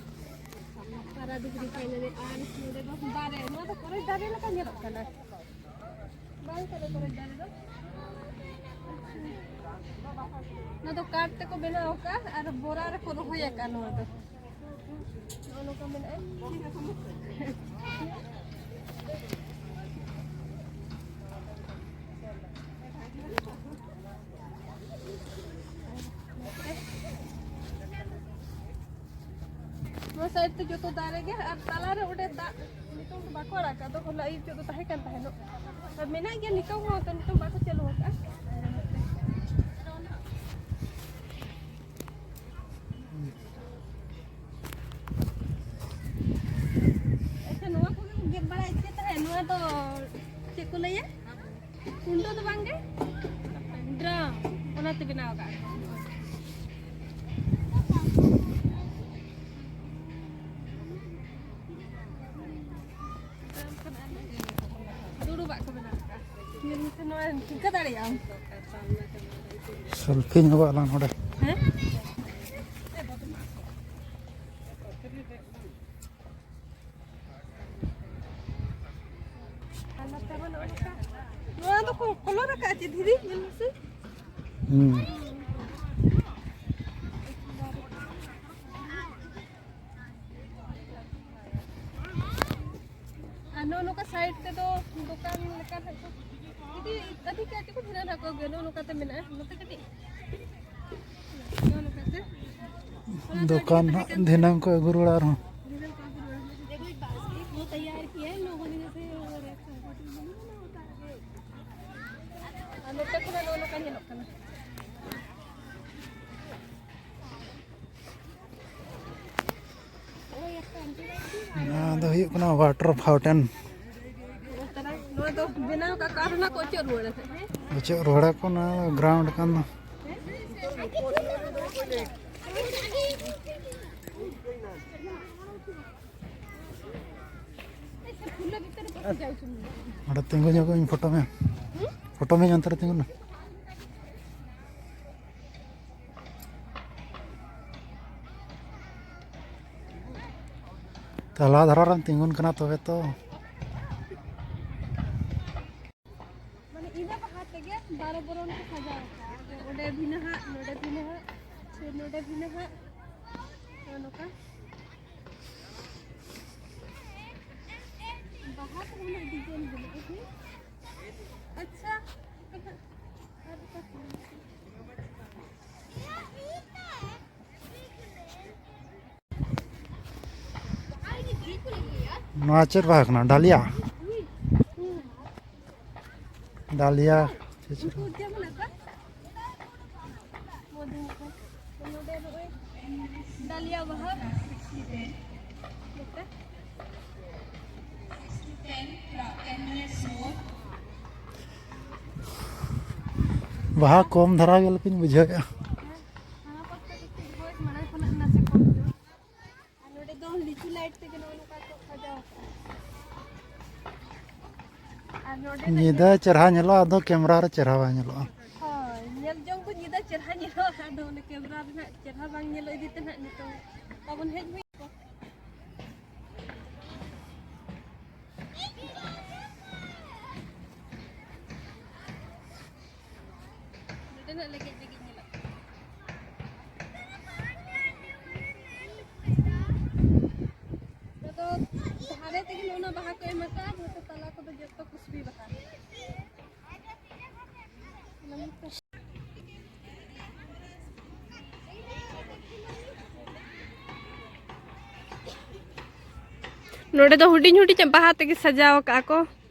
ᱯᱟᱨᱟ ᱰᱩᱜᱽᱨᱤ ᱯᱷᱟᱭᱱᱟᱞᱤ ᱟᱨ ᱱᱚᱰᱮ ᱫᱚ ᱫᱟᱨᱮ, ᱱᱚᱣᱟ ᱫᱚ ᱠᱚᱨᱚᱪ ᱫᱟᱨᱮ ᱞᱮᱠᱟ ᱧᱮᱞᱚᱜ ᱠᱟᱱᱟ᱾ ᱵᱟᱝ ᱠᱟᱱᱟ ᱠᱚᱨᱚᱪ ᱫᱟᱨᱮ ᱫᱚ᱾ ᱱᱚᱣᱟ ᱫᱚ ᱠᱟᱴ ᱛᱮᱠᱚ ᱵᱮᱱᱟᱣ ᱟᱠᱟᱫᱼᱟ ᱟᱨ ᱵᱚᱨᱟ ᱨᱮᱠᱚ ᱨᱚᱦᱚᱭ ᱟᱠᱟᱫᱼᱟ ᱱᱚᱣᱟ ᱫᱚ᱾ ᱱᱚᱜᱼᱚ ᱱᱚᱝᱠᱟ ᱢᱮᱱᱟᱜᱼᱟ᱾ ᱱᱚᱣᱟ ᱥᱟᱭᱤᱰ ᱛᱮ ᱡᱚᱛᱚ ᱫᱟᱨᱮ ᱜᱮ, ᱟᱨ ᱛᱟᱞᱟᱨᱮ ᱚᱸᱰᱮ ᱫᱟᱜ ᱱᱤᱛᱚᱝ ᱫᱚ ᱵᱟᱠᱚ ᱟᱲᱟᱜᱟ, ᱟᱫᱚ ᱦᱚᱞᱟ ᱟᱹᱭᱩᱵ ᱡᱚᱛᱚ ᱛᱟᱦᱮᱸ ᱠᱟᱱ ᱛᱟᱦᱮᱱᱚᱜ᱾ ᱟᱨ ᱢᱮᱱᱟᱜ ᱜᱮᱭᱟ ᱱᱤᱛᱚᱝ ᱦᱚᱸ, ᱛᱚ ᱱᱤᱛᱚᱝ ᱵᱟᱠᱚ ᱪᱟᱹᱞᱩ ᱟᱠᱟᱫᱼᱟ᱾ ᱟᱪᱪᱷᱟ, ᱱᱚᱣᱟ ᱠᱚᱜᱮ ᱠᱚ ᱜᱮᱫ ᱵᱟᱲᱟᱭᱮᱫ ᱪᱮᱫ ᱛᱟᱦᱮᱸᱫ? ᱱᱚᱣᱟ ᱫᱚ ᱪᱮᱫ ᱠᱚ ᱞᱟᱹᱭᱟ? ᱠᱩᱱᱰᱚ ᱫᱚ ᱵᱟᱝ ᱜᱮ, ᱰᱨᱟᱢ, ᱚᱱᱟᱛᱮ ᱵᱮᱱᱟᱣ ᱟᱠᱟᱫ ᱠᱚ᱾ ᱫᱩᱲᱩᱵᱟᱜ ᱠᱚ ᱵᱮᱱᱟᱣ ᱟᱠᱟᱫ᱾ ᱧᱮᱞ ᱢᱮᱥᱮ, ᱱᱚᱣᱟ ᱴᱷᱤᱠᱟᱹ ᱫᱟᱲᱮᱭᱟᱜ ᱟᱢ᱾ ᱥᱮᱞᱯᱷᱤ ᱧᱚᱜᱚᱜ ᱟᱞᱟᱝ ᱱᱚᱰᱮ᱾ ᱦᱮᱸ? ᱟᱨ ᱱᱚᱛᱮ ᱢᱟ ᱱᱚᱜᱼᱚ ᱱᱚᱝᱠᱟ᱾ ᱱᱚᱣᱟ ᱫᱚᱠᱚ ᱠᱚᱞᱚᱨ ᱟᱠᱟᱫ ᱪᱮ ᱫᱷᱤᱨᱤ? ᱧᱮᱞ ᱢᱮᱥᱮ᱾ ᱦᱩᱸ᱾ ᱟᱨ ᱱᱚᱜᱼᱚ ᱱᱚᱝᱠᱟ ᱥᱟᱭᱤᱰ ᱛᱮᱫᱚ ᱫᱚᱠᱟᱱ ᱞᱮᱠᱟ ᱱᱟᱜ ᱠᱚ, ᱡᱩᱫᱤ ᱟᱹᱰᱤ ᱠᱟᱹᱴᱤᱡ ᱠᱚ ᱵᱷᱤᱲᱟ ᱱᱟᱜ ᱠᱚ ᱟᱹᱜᱩᱭᱟ, ᱱᱚᱜᱼᱚ ᱱᱚᱝᱠᱟ ᱛᱮ ᱢᱮᱱᱟᱜᱼᱟ, ᱱᱚᱛᱮ ᱠᱟᱹᱴᱤᱡ, ᱱᱚᱜᱼᱚ ᱱᱚᱝᱠᱟ ᱛᱮ᱾ ᱚᱱᱟ ᱫᱚ ᱟᱹᱰᱤ ᱫᱚᱠᱟᱱ ᱛᱟᱦᱮᱸ ᱦᱟᱸᱜ ᱠᱟᱱ ᱫᱷᱤᱱᱟᱹᱝ ᱠᱚ ᱟᱹᱜᱩ ᱨᱩᱣᱟᱹᱲᱟ ᱟᱨᱦᱚᱸ᱾ ᱫᱷᱤᱱᱟᱹᱝ ᱠᱚ ᱟᱹᱜᱩ ᱨᱩᱣᱟᱹᱲᱟ᱾ ᱫᱮᱠᱷᱚ, ᱵᱟᱥᱠᱮᱴ ᱠᱚ ᱛᱮᱭᱟᱨ ᱠᱤᱭᱟ ᱤᱱ ᱞᱳᱜᱳ ᱱᱮ, ᱡᱮᱥᱮ ᱨᱮᱠᱷᱟ ᱠᱟᱹᱴᱤᱡ ᱢᱮᱱᱟᱜᱼᱟ, ᱚᱱᱟ ᱜᱮ᱾ ᱟᱨ ᱱᱚᱛᱮ ᱠᱷᱚᱱᱟᱜ ᱱᱚᱜᱼᱚ ᱱᱚᱝᱠᱟ ᱧᱮᱞᱚᱜ ᱠᱟᱱᱟ᱾ ᱱᱚᱣᱟ ᱫᱚ ᱦᱩᱭᱩᱜ ᱠᱟᱱᱟ ᱣᱟᱴᱟᱨ ᱯᱷᱟᱣᱩᱱᱴᱮᱱ᱾ ᱱᱚᱣᱟ ᱫᱚ ᱵᱮᱱᱟᱣ ᱠᱟᱜ ᱠᱚ ᱟᱨ ᱚᱱᱟ ᱠᱚ ᱚᱪᱚᱜ ᱨᱩᱣᱟᱹᱲᱟ ᱦᱟᱸᱜ, ᱦᱮᱸ? ᱚᱪᱚᱜ ᱨᱩᱣᱟᱹᱲᱟ ᱠᱚ, ᱱᱚᱣᱟ ᱜᱨᱟᱣᱩᱱᱰ ᱠᱟᱱ ᱫᱚ᱾ ᱚᱸᱰᱮ ᱛᱤᱸᱜᱩ ᱧᱚᱜᱚᱜ ᱤᱧ, ᱯᱷᱳᱴᱳ ᱢᱮ, ᱯᱷᱳᱴᱳ ᱢᱮ, ᱚᱱᱛᱮ ᱨᱮ ᱛᱤᱸᱜᱩᱱ ᱢᱮ᱾ ᱛᱟᱞᱟ ᱫᱷᱟᱨᱟ ᱨᱮᱢ ᱛᱤᱸᱜᱩᱱ ᱠᱟᱱᱟ ᱛᱚᱵᱮ ᱛᱚ᱾ ᱢᱟᱱᱮ ᱤᱱᱟᱹ ᱵᱟᱦᱟ ᱛᱮᱜᱮ ᱵᱟᱨᱚ ᱵᱚᱨᱚᱱ ᱠᱚ ᱥᱟᱡᱟᱣ ᱟᱠᱟᱫᱼᱟ᱾ ᱟᱫᱚ ᱚᱸᱰᱮ ᱵᱷᱤᱱᱟᱹ ᱦᱟᱸᱜ, ᱱᱚᱰᱮ ᱵᱷᱤᱱᱟᱹ ᱦᱟᱸᱜ, ᱯᱷᱤᱨ ᱱᱚᱰᱮ ᱵᱷᱤᱱᱟᱹ ᱦᱟᱸᱜ᱾ ᱱᱚᱜᱼᱚ ᱱᱚᱝᱠᱟ ᱵᱟᱦᱟ ᱠᱚ ᱩᱱᱟᱹᱜ ᱰᱤᱡᱟᱭᱤᱱ ᱵᱟᱹᱱᱩᱜᱼᱟ, ᱦᱮᱸ? ᱟᱪᱪᱷᱟ, ᱟᱨ ᱚᱠᱟ ᱠᱚ? ᱱᱚᱣᱟ ᱪᱮᱫ ᱵᱟᱦᱟ ᱠᱟᱱᱟ? ᱰᱟᱞᱤᱭᱟ? ᱰᱟᱞᱤᱭᱟ᱾ ᱪᱮᱫ ᱪᱚ? ᱰᱟᱞᱤᱭᱟ ᱵᱟᱦᱟ᱾ ᱱᱚᱛᱮ᱾ ᱵᱟᱦᱟ ᱠᱚᱢ ᱫᱷᱟᱨᱟ ᱜᱮ ᱞᱮᱠᱟᱧ ᱵᱩᱡᱷᱟᱹᱣᱮᱫᱼᱟ᱾ ᱦᱟᱱᱟ ᱯᱟᱥ ᱛᱮ ᱠᱟᱹᱴᱤᱡ ᱦᱳᱭ, ᱢᱟᱲᱟᱝ ᱠᱷᱚᱱᱟᱜ ᱱᱟᱥᱮ ᱠᱚᱢ ᱧᱚᱜ᱾ ᱟᱨ ᱱᱚᱰᱮ ᱫᱚ ᱞᱤᱪᱩ ᱞᱟᱭᱤᱴ ᱛᱮᱜᱮ ᱱᱚᱜᱼᱚ ᱱᱚᱝᱠᱟ ᱠᱚ ᱥᱟᱡᱟᱣ ᱠᱟᱜᱼᱟ᱾ ᱟᱨ ᱱᱚᱰᱮ ᱫᱚ ᱧᱤᱫᱟᱹ ᱪᱮᱨᱦᱟ ᱧᱮᱞᱚᱜᱼᱟ, ᱟᱫᱚ ᱠᱮᱢᱨᱟ ᱨᱮ ᱪᱮᱨᱦᱟ ᱵᱟᱭ ᱧᱮᱞᱚᱜᱼᱟ᱾ ᱦᱳᱭ, ᱧᱮᱞ ᱡᱚᱝ ᱫᱚ ᱧᱤᱫᱟᱹ ᱪᱮᱨᱦᱟ ᱧᱮᱞᱚᱜᱼᱟ, ᱟᱫᱚ ᱚᱱᱮ ᱠᱮᱢᱨᱟ ᱨᱮ ᱱᱟᱜ ᱪᱮᱨᱦᱟ ᱵᱟᱝ ᱧᱮᱞᱚᱜ ᱤᱫᱤ ᱛᱮ ᱱᱟᱜ ᱱᱤᱛᱚᱝ ᱵᱟᱵᱚᱱ ᱦᱮᱡ ᱦᱩᱭ ᱠᱚᱜᱼᱟ᱾ ᱱᱚᱰᱮᱱᱟᱜ ᱞᱮᱜᱮᱡ ᱞᱮᱜᱮᱡ ᱧᱮᱞᱚᱜ ᱠᱟᱱᱟ᱾ ᱱᱚᱣᱟ ᱫᱚ ᱫᱷᱟᱨᱮ ᱛᱮᱜᱮ ᱱᱚᱜᱼᱚ ᱱᱟ ᱵᱟᱦᱟ ᱠᱚ ᱮᱢ ᱟᱠᱟᱫᱼᱟ, ᱱᱚᱛᱮ ᱛᱟᱞᱟ ᱠᱚᱫᱚ ᱡᱚᱛᱚ ᱠᱩᱥᱵᱤ ᱵᱟᱦᱟ᱾ ᱱᱚᱰᱮ ᱫᱚ ᱦᱩᱰᱤᱧ ᱦᱩᱰᱤᱧᱟᱜ ᱵᱟᱦᱟ ᱛᱮᱜᱮ ᱥᱟᱡᱟᱣ ᱟᱠᱟᱫᱼᱟ ᱠᱚ᱾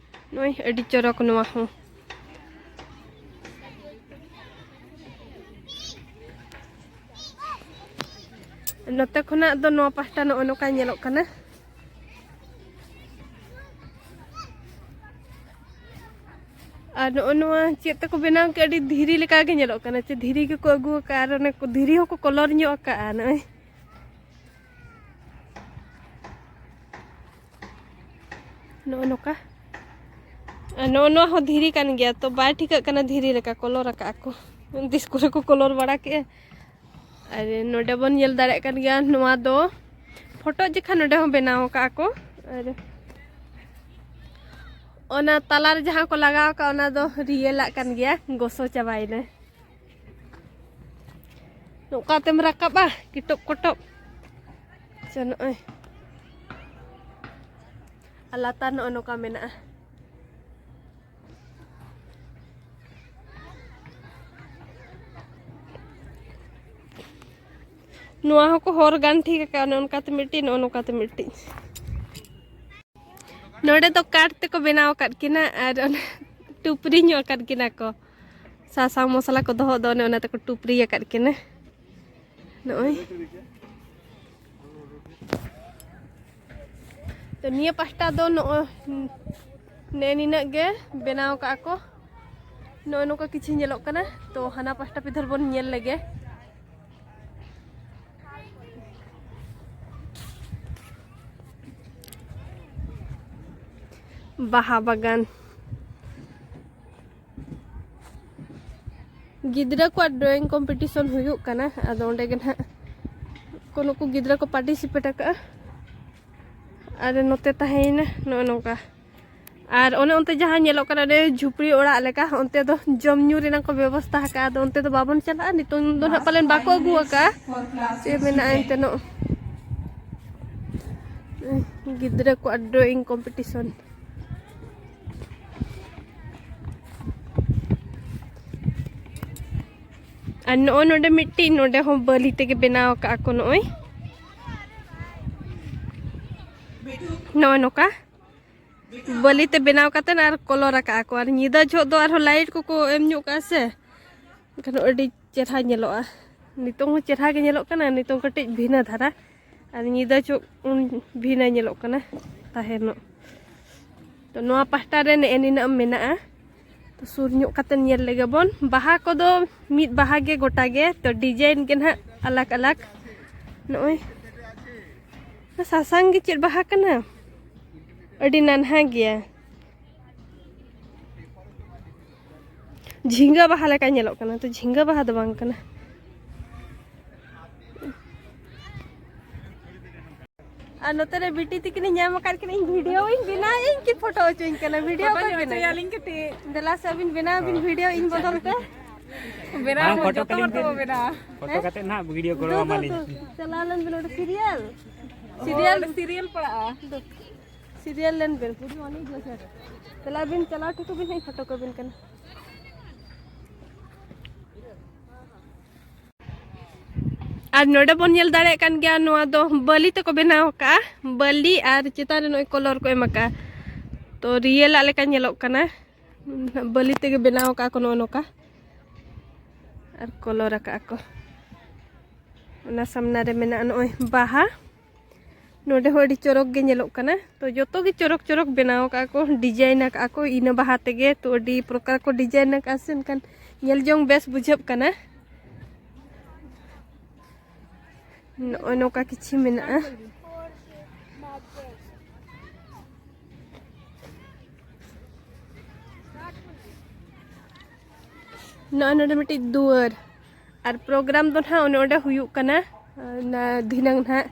ᱱᱚᱜᱼᱚᱭ ᱟᱹᱰᱤ ᱪᱚᱨᱚᱠ ᱱᱚᱣᱟ ᱦᱚᱸ᱾ ᱱᱚᱛᱮ ᱠᱷᱚᱱᱟᱜ ᱫᱚ ᱱᱚᱣᱟ ᱯᱟᱦᱴᱟ ᱱᱚᱜᱼᱚ ᱱᱚᱝᱠᱟ ᱧᱮᱞᱚᱜ ᱠᱟᱱᱟ᱾ ᱟᱨ ᱱᱚᱜᱼᱚ ᱱᱚᱣᱟ ᱪᱮᱫ ᱛᱮᱠᱚ ᱵᱮᱱᱟᱣ ᱠᱮᱫ, ᱟᱹᱰᱤ ᱫᱷᱤᱨᱤ ᱞᱮᱠᱟ ᱜᱮ ᱧᱮᱞᱚᱜ ᱠᱟᱱᱟ, ᱪᱮ ᱫᱷᱤᱨᱤ ᱜᱮᱠᱚ ᱟᱹᱜᱩ ᱟᱠᱟᱫᱼᱟ᱾ ᱟᱨ ᱚᱱᱮ ᱠᱚ ᱫᱷᱤᱨᱤ ᱦᱚᱸᱠᱚ ᱠᱚᱞᱚᱨ ᱧᱚᱜ ᱟᱠᱟᱫᱼᱟ ᱱᱚᱜᱼᱚᱭ᱾ ᱱᱚᱜᱼᱚ ᱱᱚᱝᱠᱟ᱾ ᱟᱨ ᱱᱚᱜᱼᱚ ᱱᱚᱣᱟ ᱦᱚᱸ ᱫᱷᱤᱨᱤ ᱠᱟᱱ ᱜᱮᱭᱟ, ᱛᱚ ᱵᱟᱭ ᱴᱷᱤᱠᱟᱹᱜ ᱠᱟᱱᱟ ᱫᱷᱤᱨᱤ ᱞᱮᱠᱟ ᱠᱚᱞᱚᱨ ᱟᱠᱟᱫᱼᱟ ᱠᱚ᱾ ᱛᱤᱥ ᱠᱚᱨᱮ ᱠᱚ ᱠᱚᱞᱚᱨ ᱵᱟᱲᱟ ᱠᱮᱫᱼᱟ᱾ ᱟᱨ ᱱᱚᱰᱮ ᱵᱚᱱ ᱧᱮᱞ ᱫᱟᱲᱮᱭᱟᱜ ᱠᱟᱱ ᱜᱮᱭᱟ, ᱱᱚᱣᱟ ᱫᱚ ᱯᱷᱳᱴᱳ ᱡᱮᱠᱷᱟ ᱱᱚᱰᱮ ᱦᱚᱸ ᱵᱮᱱᱟᱣ ᱟᱠᱟᱫᱼᱟ ᱠᱚ᱾ ᱟᱨ ᱚᱱᱟ ᱛᱟᱞᱟᱨᱮ ᱡᱟᱦᱟᱸ ᱠᱚ ᱞᱟᱜᱟᱣ ᱟᱠᱟᱫ, ᱚᱱᱟ ᱫᱚ ᱨᱤᱭᱮᱞᱟᱜ ᱠᱟᱱ ᱜᱮᱭᱟ, ᱜᱚᱥᱚ ᱪᱟᱵᱟᱭᱮᱱᱟ᱾ ᱱᱚᱝᱠᱟ ᱛᱮᱢ ᱨᱟᱠᱟᱵᱼᱟ, ᱠᱤᱴᱚᱵ ᱠᱚᱴᱚᱵ᱾ ᱥᱮ ᱱᱚᱜᱼᱚᱭ ᱟᱨ ᱞᱟᱛᱟᱨ ᱱᱚᱜᱼᱚ ᱱᱚᱝᱠᱟ ᱢᱮᱱᱟᱜᱼᱟ᱾ ᱱᱚᱣᱟ ᱦᱚᱸᱠᱚ ᱦᱚᱨ ᱜᱟᱱ ᱴᱷᱤᱠ ᱟᱠᱟᱫᱼᱟ, ᱚᱱᱮ ᱚᱱᱠᱟᱛᱮ ᱢᱤᱫᱴᱤᱡ, ᱱᱚᱜᱼᱚ ᱱᱚᱝᱠᱟᱛᱮ ᱢᱤᱫᱴᱤᱡ᱾ ᱱᱚᱰᱮ ᱫᱚ ᱠᱟᱴ ᱛᱮᱠᱚ ᱵᱮᱱᱟᱣ ᱟᱠᱟᱫ ᱠᱤᱱᱟ ᱟᱨ ᱚᱱᱟ ᱴᱩᱯᱨᱤ ᱧᱚᱜ ᱟᱠᱟᱫ ᱠᱤᱱᱟ ᱠᱚ᱾ ᱥᱟᱥᱟᱝ ᱢᱚᱥᱞᱟ ᱠᱚ ᱫᱚᱦᱚ ᱫᱚ, ᱚᱱᱮ ᱚᱱᱟ ᱛᱮᱠᱚ ᱴᱩᱯᱨᱤ ᱟᱠᱟᱫ ᱠᱤᱱᱟ᱾ ᱱᱚᱜᱼᱚᱭ᱾ ᱛᱚ, ᱱᱤᱭᱟᱹ ᱯᱟᱦᱴᱟ ᱫᱚ ᱱᱚᱜᱼᱚᱭ ᱱᱮ ᱱᱤᱱᱟᱹᱜ ᱜᱮ ᱵᱮᱱᱟᱣ ᱠᱟᱜᱼᱟ ᱠᱚ᱾ ᱱᱚᱜᱼᱚᱭ ᱱᱚᱝᱠᱟ ᱠᱤᱪᱷᱩ ᱧᱮᱞᱚᱜ ᱠᱟᱱᱟ᱾ ᱛᱚ ᱦᱟᱱᱟ ᱯᱟᱦᱴᱟ ᱯᱤᱫᱷᱟᱹ ᱵᱚᱱ ᱧᱮᱞ ᱞᱮᱜᱮ᱾ ᱵᱟᱦᱟ ᱵᱟᱜᱟᱱ᱾ ᱜᱤᱫᱽᱨᱟᱹ ᱠᱚᱣᱟᱜ drawing competition ᱦᱩᱭᱩᱜ ᱠᱟᱱᱟ, ᱟᱫᱚ ᱚᱸᱰᱮ ᱜᱮ ᱱᱟᱦᱟᱜ ᱠᱚ, ᱱᱩᱠᱩ ᱜᱤᱫᱽᱨᱟᱹ ᱠᱚ participate ᱟᱠᱟᱫᱼᱟ᱾ ᱟᱨ ᱱᱚᱛᱮ ᱛᱟᱦᱮᱸᱭᱮᱱᱟ ᱱᱚᱜᱼᱚ ᱱᱚᱝᱠᱟ᱾ ᱟᱨ ᱚᱱᱮ ᱚᱱᱛᱮ ᱡᱟᱦᱟᱸ ᱧᱮᱞᱚᱜ ᱠᱟᱱᱟ, ᱚᱸᱰᱮ ᱡᱷᱩᱯᱲᱤ ᱚᱲᱟᱜ ᱞᱮᱠᱟ, ᱚᱱᱛᱮ ᱫᱚ ᱡᱚᱢ ᱧᱩ ᱨᱮᱱᱟᱜ ᱠᱚ ᱵᱮᱵᱚᱥᱛᱟ ᱟᱠᱟᱫᱼᱟ᱾ ᱟᱫᱚ ᱚᱱᱛᱮ ᱫᱚ ᱵᱟᱵᱚᱱ ᱪᱟᱞᱟᱜᱼᱟ, ᱱᱤᱛᱚᱝ ᱫᱚ ᱱᱟᱦᱟᱜ ᱯᱟᱞᱮᱱ ᱵᱟᱠᱚ ᱟᱹᱜᱩ ᱟᱠᱟᱫᱼᱟ᱾ ᱪᱮᱫ ᱢᱮᱱᱟᱜᱼᱟ ᱮᱱᱛᱮ ᱱᱚᱜ-, ᱜᱤᱫᱽᱨᱟᱹ ᱠᱚᱣᱟᱜ drawing competition᱾ ᱟᱨ ᱱᱚᱜᱼᱚᱭ ᱱᱚᱰᱮ ᱢᱤᱫᱴᱤᱡ, ᱱᱚᱰᱮ ᱦᱚᱸ ᱵᱟᱹᱞᱤ ᱛᱮᱜᱮ ᱵᱮᱱᱟᱣ ᱟᱠᱟᱫᱼᱟ ᱠᱚ᱾ ᱱᱚᱜᱼᱚᱭ, ᱱᱚᱜᱼᱚᱭ ᱱᱚᱝᱠᱟ ᱵᱟᱹᱞᱤ ᱛᱮ ᱵᱮᱱᱟᱣ ᱠᱟᱛᱮᱫ ᱟᱨ colour ᱟᱠᱟᱫᱼᱟ ᱠᱚ᱾ ᱟᱨ ᱧᱤᱫᱟᱹ ᱡᱚᱦᱚᱜ ᱫᱚ ᱟᱨᱦᱚᱸ light ᱠᱚᱠᱚ ᱮᱢ ᱧᱚᱜ ᱠᱟᱜᱼᱟ ᱥᱮ, ᱮᱱᱠᱷᱟᱱ ᱟᱹᱰᱤ ᱪᱮᱨᱦᱟ ᱧᱮᱞᱚᱜᱼᱟ᱾ ᱱᱤᱛᱚᱝ ᱦᱚᱸ ᱪᱮᱨᱦᱟ ᱜᱮ ᱧᱮᱞᱚᱜ ᱠᱟᱱᱟ, ᱱᱤᱛᱚᱝ ᱠᱟᱹᱴᱤᱡ ᱵᱷᱤᱱᱟᱹ ᱫᱷᱟᱨᱟ, ᱟᱨ ᱧᱤᱫᱟᱹ ᱡᱚᱦᱚᱜ ᱩᱱ ᱵᱷᱤᱱᱟᱹ ᱧᱮᱞᱚᱜ ᱠᱟᱱᱟ ᱛᱟᱦᱮᱱᱚᱜ᱾ ᱛᱚ ᱱᱚᱣᱟ ᱯᱟᱦᱴᱟ ᱨᱮ ᱱᱮᱜᱼᱮ ᱱᱤᱱᱟᱹᱜ ᱢᱮᱱᱟᱜᱼᱟ᱾ ᱛᱚ ᱥᱩᱨ ᱧᱚᱜ ᱠᱟᱛᱮ ᱧᱮᱞ ᱞᱮᱜᱮ ᱵᱚᱱ᱾ ᱵᱟᱦᱟ ᱠᱚᱫᱚ ᱢᱤᱫ ᱵᱟᱦᱟ ᱜᱮ ᱜᱚᱴᱟ ᱜᱮ, ᱛᱚ design ᱜᱮ ᱱᱟᱦᱟᱜ ᱟᱞᱟᱜᱽ ᱟᱞᱟᱜᱽ᱾ ᱱᱚᱜᱼᱚᱭ ᱥᱟᱥᱟᱝ ᱜᱮ ᱪᱮᱫ ᱵᱟᱦᱟ ᱠᱟᱱᱟ? ᱟᱹᱰᱤ ᱱᱟᱱᱦᱟ ᱜᱮᱭᱟ᱾ ᱡᱷᱤᱸᱜᱟᱹ ᱵᱟᱦᱟ ᱞᱮᱠᱟ ᱧᱮᱞᱚᱜ ᱠᱟᱱᱟ, ᱛᱚ ᱡᱷᱤᱸᱜᱟᱹ ᱵᱟᱦᱟ ᱫᱚ ᱵᱟᱝ ᱠᱟᱱᱟ᱾ ᱟᱨ ᱱᱚᱛᱮ ᱨᱮ ᱵᱤᱴᱤ ᱛᱤᱠᱤᱱᱤᱧ ᱧᱟᱢ ᱟᱠᱟᱫ ᱠᱤᱱᱟ, ᱤᱧ video ᱤᱧ ᱵᱮᱱᱟᱣ, ᱤᱧ ᱠᱤᱱ ᱯᱷᱳᱴᱳ ᱦᱚᱪᱚᱧ ᱠᱟᱱᱟ, video ᱯᱷᱳᱴᱳ ᱚᱠᱚᱭ ᱧᱚᱜ ᱵᱮᱱᱟᱣ? ᱦᱚᱪᱚᱭᱟᱞᱤᱧ ᱠᱟᱹᱴᱤᱡ᱾ ᱫᱮᱞᱟ ᱥᱮ ᱟᱹᱵᱤᱱ ᱵᱮᱱᱟᱣ ᱵᱤᱱ video ᱤᱧ ᱵᱚᱫᱚᱞ ᱛᱮ᱾ ᱵᱮᱱᱟᱣ ᱵᱟᱝ, ᱵᱚᱱ, ᱯᱷᱳᱴᱳ ᱡᱚᱛᱚ ᱠᱟᱞᱤᱧ ᱦᱚᱲ ᱛᱮᱵᱚ ᱵᱮᱱ᱾ ᱵᱮᱱᱟᱣᱟ᱾ ᱯᱷᱳᱴᱳ ᱦᱮᱸ? ᱠᱟᱛᱮ ᱱᱟᱦᱟᱜ video ᱠᱚᱨᱟᱣ ᱫᱩ, ᱫᱩ, ᱟᱢᱟᱞᱤᱧ᱾ ᱫᱩ, ᱪᱟᱞᱟᱣ ᱞᱮᱱ ᱵᱤᱱ ᱚᱸᱰᱮ serial᱾ Serial᱾ ᱚᱸᱰᱮ serial ᱯᱟᱲᱟᱜᱼᱟ᱾ ᱫᱩ, serial ᱞᱮᱱ ᱵᱤᱱ᱾ ᱪᱟᱞᱟᱣ ᱵᱤᱱ, ᱪᱟᱞᱟᱣ ᱴᱷᱤᱠ ᱵᱤᱱ, ᱤᱧ ᱯᱷᱳᱴᱳ ᱠᱚᱵᱤᱱ ᱠᱟᱱᱟ᱾ ᱟᱨ ᱱᱚᱰᱮ ᱵᱚᱱ ᱧᱮᱞ ᱫᱟᱲᱮᱭᱟᱜ ᱠᱟᱱ ᱜᱮᱭᱟ, ᱱᱚᱣᱟ ᱫᱚ ᱵᱟᱹᱞᱤ ᱛᱮᱠᱚ ᱵᱮᱱᱟᱣ ᱟᱠᱟᱜᱼᱟ, ᱵᱟᱹᱞᱤ ᱟᱨ ᱪᱮᱛᱟᱱ ᱨᱮ ᱱᱚᱜᱼᱚᱭ colour ᱠᱚ ᱮᱢ ᱟᱠᱟᱜᱼᱟ᱾ ᱛᱚ real ᱟᱜ ᱞᱮᱠᱟ ᱧᱮᱞᱚᱜ ᱠᱟᱱᱟ, ᱵᱟᱹᱞᱤ ᱛᱮᱜᱮ ᱵᱮᱱᱟᱣ ᱟᱠᱟᱜᱼᱟ ᱠᱚ ᱱᱚᱜᱼᱚ ᱱᱚᱝᱠᱟ, ᱟᱨ colour ᱟᱠᱟᱜᱼᱟ ᱠᱚ᱾ ᱚᱱᱟ ᱥᱟᱢᱱᱟ ᱨᱮ ᱢᱮᱱᱟᱜᱼᱟ ᱱᱚᱜᱼᱚᱭ ᱵᱟᱦᱟ, ᱱᱚᱰᱮ ᱦᱚᱸ ᱟᱹᱰᱤ ᱪᱚᱨᱚᱠ ᱜᱮ ᱧᱮᱞᱚᱜ ᱠᱟᱱᱟ᱾ ᱛᱚ ᱡᱚᱛᱚ ᱜᱮ ᱪᱚᱨᱚᱠ ᱪᱚᱨᱚᱠ ᱵᱮᱱᱟᱣ ᱟᱠᱟᱫᱼᱟ ᱠᱚ, ᱰᱤᱡᱟᱭᱤᱱ ᱟᱠᱟᱫᱼᱟ ᱠᱚ ᱤᱱᱟᱹ ᱵᱟᱦᱟ ᱛᱮᱜᱮ᱾ ᱛᱚ ᱟᱹᱰᱤ ᱯᱨᱚᱠᱟᱨ ᱠᱚ ᱰᱤᱡᱟᱭᱤᱱ ᱟᱠᱟᱫᱼᱟ ᱥᱮ, ᱮᱱᱠᱷᱟᱱ ᱧᱮᱞ ᱡᱚᱝ ᱵᱮᱥ ᱵᱩᱡᱷᱟᱹᱜ ᱠᱟᱱᱟ᱾ ᱱᱚᱜᱼᱚᱭ ᱱᱚᱝᱠᱟ ᱠᱤᱪᱷᱤ ᱢᱮᱱᱟᱜᱼᱟ᱾ ᱱᱚᱜᱼᱚᱭ ᱱᱚᱰᱮ ᱢᱤᱫᱴᱤᱡ ᱫᱩᱣᱟᱹᱨ᱾ ᱟᱨ ᱯᱨᱳᱜᱨᱟᱢ ᱫᱚ ᱱᱟᱦᱟᱜ ᱚᱱᱮ ᱚᱸᱰᱮ ᱦᱩᱭᱩᱜ ᱠᱟᱱᱟ, ᱚᱱᱟ ᱫᱷᱤᱱᱟᱹᱝ ᱱᱟᱦᱟᱜ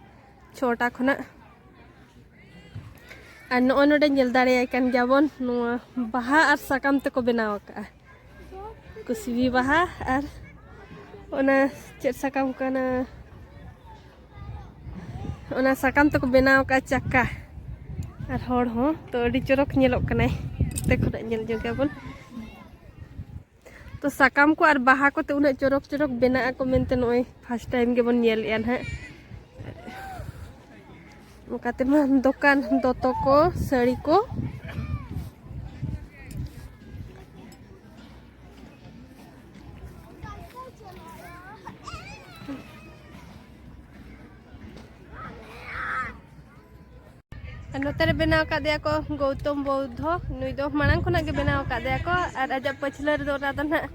ᱪᱷᱚᱴᱟ ᱠᱷᱚᱱᱟᱜ᱾ ᱟᱨ ᱱᱚᱜᱼᱚᱭ ᱱᱚᱰᱮ ᱧᱮᱞ ᱫᱟᱲᱮᱭᱟᱭ ᱠᱟᱱ ᱜᱮᱭᱟᱵᱚᱱ, ᱱᱚᱣᱟ ᱵᱟᱦᱟ ᱟᱨ ᱥᱟᱠᱟᱢ ᱛᱮᱠᱚ ᱵᱮᱱᱟᱣ ᱟᱠᱟᱫᱼᱟ᱾ ᱠᱩᱥᱵᱤ ᱵᱟᱦᱟ ᱟᱨ ᱚᱱᱟ ᱪᱮᱫ ᱥᱟᱠᱟᱢ ᱠᱟᱱᱟ, ᱚᱱᱟ ᱥᱟᱠᱟᱢ ᱛᱮᱠᱚ ᱵᱮᱱᱟᱣ ᱟᱠᱟᱫᱼᱟ ᱪᱟᱠᱟ᱾ ᱟᱨ ᱦᱚᱲ ᱦᱚᱸ ᱛᱚ ᱟᱹᱰᱤ ᱪᱚᱨᱚᱠ ᱧᱮᱞᱚᱜ ᱠᱟᱱᱟᱭ ᱱᱚᱛᱮ ᱠᱷᱚᱱᱟᱜ ᱧᱮᱞ ᱡᱚᱝ ᱜᱮᱭᱟᱵᱚᱱ᱾ ᱛᱚ ᱥᱟᱠᱟᱢ ᱠᱚ ᱟᱨ ᱵᱟᱦᱟ ᱠᱚᱛᱮ ᱩᱱᱟᱹᱜ ᱪᱚᱨᱚᱠ ᱪᱚᱨᱚᱠ ᱵᱮᱱᱟᱜ ᱟᱠᱚ ᱢᱮᱱᱛᱮ ᱱᱚᱜᱼᱚᱭ ᱯᱷᱟᱥᱴ ᱴᱟᱭᱤᱢ ᱜᱮᱵᱚᱱ ᱧᱮᱞᱮᱜᱼᱟ ᱱᱟᱦᱟᱜ᱾ ᱚᱱᱠᱟ ᱛᱮᱢᱟ ᱫᱚᱠᱟᱱ ᱫᱚᱛᱚ ᱠᱚ, ᱥᱟᱹᱲᱤ ᱠᱚ᱾ ᱟᱨ ᱱᱚᱛᱮ ᱨᱮ ᱵᱮᱱᱟᱣ ᱟᱠᱟᱫᱮᱭᱟ ᱠᱚ ᱜᱳᱣᱛᱚᱢ ᱵᱳᱫᱽᱫᱷᱚ᱾ ᱱᱩᱭ ᱫᱚ ᱢᱟᱲᱟᱝ ᱠᱷᱚᱱᱟᱜ ᱜᱮ ᱵᱮᱱᱟᱣ ᱟᱠᱟᱫᱮᱭᱟ ᱠᱚ, ᱟᱨ ᱟᱡᱟᱜ ᱯᱟᱹᱪᱷᱞᱟᱹ ᱨᱮᱫᱚ ᱚᱱᱟ ᱫᱚ ᱱᱟᱦᱟᱜ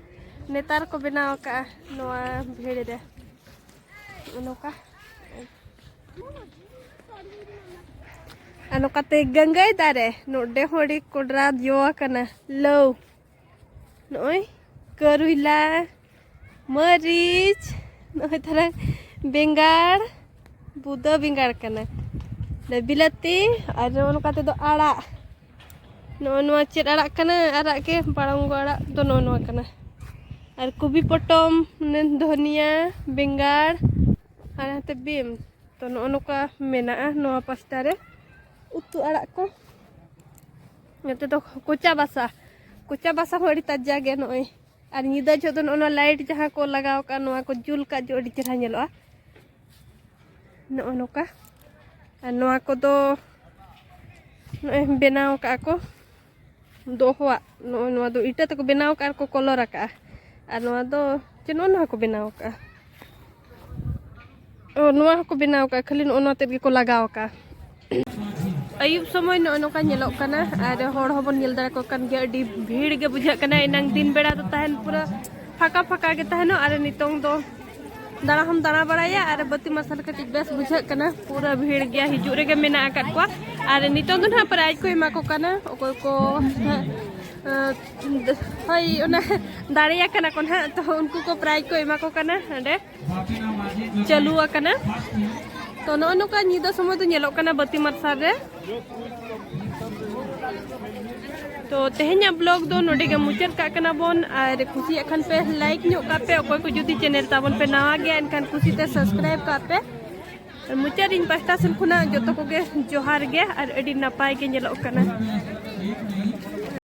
ᱱᱮᱛᱟᱨ ᱠᱚ ᱵᱮᱱᱟᱣ ᱟᱠᱟᱫᱼᱟ ᱱᱚᱣᱟ ᱵᱷᱤᱲ ᱨᱮ᱾ ᱱᱚᱝᱠᱟ᱾ ᱟᱨ ᱱᱚᱝᱠᱟᱛᱮ ᱜᱟᱹᱝᱜᱟᱹᱭ ᱫᱟᱨᱮ, ᱱᱚᱰᱮ ᱦᱚᱸ ᱟᱹᱰᱤ ᱠᱚᱰᱨᱟ ᱡᱚ ᱟᱠᱟᱱᱟ, ᱞᱟᱹᱣ᱾ ᱱᱚᱜᱼᱚᱭ ᱠᱟᱹᱨᱩᱭᱞᱟ, ᱢᱟᱹᱨᱤᱪ, ᱱᱚᱜᱼᱚᱭ ᱛᱟᱨᱟ ᱵᱮᱸᱜᱟᱲ, ᱵᱩᱫᱟᱹ ᱵᱮᱸᱜᱟᱲ ᱠᱟᱱᱟ, ᱵᱤᱞᱟᱹᱛᱤ, ᱟᱨ ᱱᱚᱜᱼᱚ ᱱᱚᱝᱠᱟ ᱛᱮᱫᱚ ᱟᱲᱟᱜ᱾ ᱱᱚᱜᱼᱚ ᱱᱚᱣᱟ ᱪᱮᱫ ᱟᱲᱟᱜ ᱠᱟᱱᱟ? ᱟᱨᱟᱜ ᱜᱮ, ᱵᱟᱲᱚᱝᱜᱚ ᱟᱲᱟᱜ ᱫᱚ ᱱᱚᱜᱼᱚ ᱱᱚᱣᱟ ᱠᱟᱱᱟ᱾ ᱟᱨ ᱠᱚᱵᱤ ᱯᱚᱴᱚᱢ, ᱢᱟᱱᱮ ᱫᱷᱚᱱᱤᱭᱟ, ᱵᱮᱸᱜᱟᱲ, ᱟᱨ ᱱᱚᱛᱮ ᱵᱤᱢ᱾ ᱛᱚ ᱱᱚᱜᱼᱚ ᱱᱚᱝᱠᱟ ᱢᱮᱱᱟᱜᱼᱟ ᱱᱚᱣᱟ ᱯᱟᱥᱴᱟ ᱨᱮ ᱩᱛᱩ ᱟᱲᱟᱜ ᱠᱚ᱾ ᱱᱚᱛᱮ ᱫᱚ ᱠᱚᱪᱟ ᱵᱟᱥᱟ, ᱠᱚᱪᱟ ᱵᱟᱥᱟ ᱦᱚᱸ ᱟᱹᱰᱤ ᱛᱟᱡᱟ ᱜᱮᱭᱟ ᱱᱚᱜᱼᱚᱭ᱾ ᱟᱨ ᱧᱤᱫᱟᱹ ᱡᱚᱦᱚᱜ ᱫᱚ ᱱᱚᱜᱼᱚ ᱱᱚᱣᱟ ᱞᱟᱭᱤᱴ ᱡᱟᱦᱟᱸ ᱠᱚ ᱞᱟᱜᱟᱣ ᱠᱟᱜᱼᱟ, ᱱᱚᱣᱟ ᱠᱚ ᱡᱩᱞ ᱠᱟᱜ ᱡᱚᱦᱚᱜ ᱟᱹᱰᱤ ᱪᱮᱦᱨᱟ ᱧᱮᱞᱚᱜᱼᱟ᱾ ᱱᱚᱜᱼᱚ ᱱᱚᱝᱠᱟ᱾ ᱟᱨ ᱱᱚᱣᱟ ᱠᱚᱫᱚ ᱱᱚᱜᱼᱚᱭ ᱵᱮᱱᱟᱣ ᱠᱟᱜᱼᱟ ᱠᱚ ᱫᱚᱦᱚᱣᱟᱜ᱾ ᱱᱚᱜᱼᱚᱭ ᱱᱚᱣᱟ ᱫᱚ ᱤᱴᱟᱹ ᱛᱮᱠᱚ ᱵᱮᱱᱟᱣ ᱠᱟᱜᱼᱟ ᱟᱨ ᱠᱚ ᱠᱚᱞᱚᱨ ᱟᱠᱟᱜᱼᱟ᱾ ᱟᱨ ᱱᱚᱣᱟ ᱫᱚ ᱪᱮᱫ ᱱᱚᱜᱼᱚ ᱱᱚᱣᱟ ᱠᱚ ᱵᱮᱱᱟᱣ ᱠᱟᱜᱼᱟ᱾ ᱚ, ᱱᱚᱣᱟ ᱦᱚᱸᱠᱚ ᱵᱮᱱᱟᱣ ᱠᱟᱜᱼᱟ, ᱠᱷᱟᱹᱞᱤ ᱱᱚᱜᱼᱚ ᱱᱚᱣᱟ ᱛᱮᱫ ᱜᱮᱠᱚ ᱞᱟᱜᱟᱣ ᱟᱠᱟᱜᱼᱟ᱾ ᱟᱹᱭᱩᱵ ᱥᱚᱢᱚᱭ ᱱᱚᱜᱼᱚ ᱱᱚᱝᱠᱟ ᱧᱮᱞᱚᱜ ᱠᱟᱱᱟ, ᱟᱨ ᱦᱚᱲ ᱦᱚᱸᱵᱚᱱ ᱧᱮᱞ ᱫᱟᱲᱮ ᱠᱚ ᱠᱟᱱ ᱜᱮᱭᱟ, ᱟᱹᱰᱤ ᱵᱷᱤᱲ ᱜᱮ ᱵᱩᱡᱷᱟᱹᱜ ᱠᱟᱱᱟ᱾ ᱮᱱᱟᱝ ᱫᱤᱱ ᱵᱮᱲᱟ ᱫᱚ ᱛᱟᱦᱮᱱ ᱯᱩᱨᱟᱹ ᱯᱷᱟᱸᱠᱟ ᱯᱷᱟᱸᱠᱟ ᱜᱮ ᱛᱟᱦᱮᱱᱚᱜ, ᱟᱨ ᱱᱤᱛᱚᱝ ᱫᱚ ᱫᱟᱬᱟ ᱦᱚᱸᱢ ᱫᱟᱬᱟ ᱵᱟᱲᱟᱭᱟ ᱟᱨ ᱵᱟᱹᱛᱤ ᱢᱟᱨᱥᱟᱞ ᱠᱟᱹᱴᱤᱡ ᱵᱮᱥ ᱵᱩᱡᱷᱟᱹᱜ ᱠᱟᱱᱟ᱾ ᱯᱩᱨᱟᱹ ᱵᱷᱤᱲ ᱜᱮᱭᱟ, ᱦᱤᱡᱩᱜ ᱨᱮᱜᱮ ᱢᱮᱱᱟᱜ ᱟᱠᱟᱫ ᱠᱚᱣᱟ᱾ ᱟᱨ ᱱᱤᱛᱚᱝ ᱫᱚ ᱱᱟᱦᱟᱜ ᱯᱨᱟᱭᱤᱡᱽ ᱠᱚ ᱮᱢᱟ ᱠᱚ ᱠᱟᱱᱟ, ᱚᱠᱚᱭ ᱠᱚ ᱱᱟᱦᱟᱜ, ᱟᱸ, ᱦᱳᱭ, ᱚᱱᱟ ᱫᱟᱲᱮᱭᱟᱠᱟᱱᱟ ᱠᱚ ᱱᱟᱦᱟᱜ, ᱛᱚ ᱩᱱᱠᱩ ᱠᱚ ᱯᱨᱟᱭᱤᱡᱽ ᱠᱚ ᱮᱢᱟ ᱠᱚ ᱠᱟᱱᱟ ᱚᱸᱰᱮ᱾ ᱪᱟᱹᱞᱩ ᱟᱠᱟᱱᱟ᱾ ᱛᱚ ᱱᱚᱜᱼᱚ ᱱᱚᱝᱠᱟ ᱧᱤᱫᱟᱹ ᱥᱚᱢᱚᱭ ᱫᱚ ᱧᱮᱞᱚᱜ ᱠᱟᱱᱟ ᱵᱟᱹᱛᱤ ᱢᱟᱨᱥᱟᱞ ᱨᱮ᱾ ᱛᱚ ᱛᱮᱦᱮᱧᱟᱜ ᱵᱞᱚᱜ ᱫᱚ ᱱᱚᱰᱮ ᱜᱮ ᱢᱩᱪᱟᱹᱫ ᱠᱟᱜ ᱠᱟᱱᱟ ᱵᱚᱱ᱾ ᱟᱨ ᱠᱩᱥᱤᱭᱟᱜ ᱠᱷᱟᱱ ᱯᱮ ᱞᱟᱭᱤᱠ ᱧᱚᱜ ᱠᱟᱜ ᱯᱮ, ᱚᱠᱚᱭ ᱠᱚ ᱡᱩᱫᱤ ᱪᱮᱱᱮᱞ ᱛᱟᱵᱚᱱ ᱯᱮ ᱱᱟᱣᱟ ᱜᱮᱭᱟ ᱮᱱᱠᱷᱟᱱ ᱠᱩᱥᱤᱛᱮ ᱥᱟᱵᱥᱠᱨᱟᱭᱤᱵ ᱠᱟᱜ ᱯᱮ᱾ ᱟᱨ ᱢᱩᱪᱟᱹᱫ ᱤᱧ ᱯᱟᱦᱴᱟ ᱥᱮᱱ ᱠᱷᱚᱱᱟᱜ ᱡᱚᱛᱚ ᱠᱚᱜᱮ ᱡᱚᱦᱟᱨ ᱜᱮ, ᱟᱨ ᱟᱹᱰᱤ ᱱᱟᱯᱟᱭ ᱜᱮ ᱧᱮᱞᱚᱜ ᱠᱟᱱᱟ᱾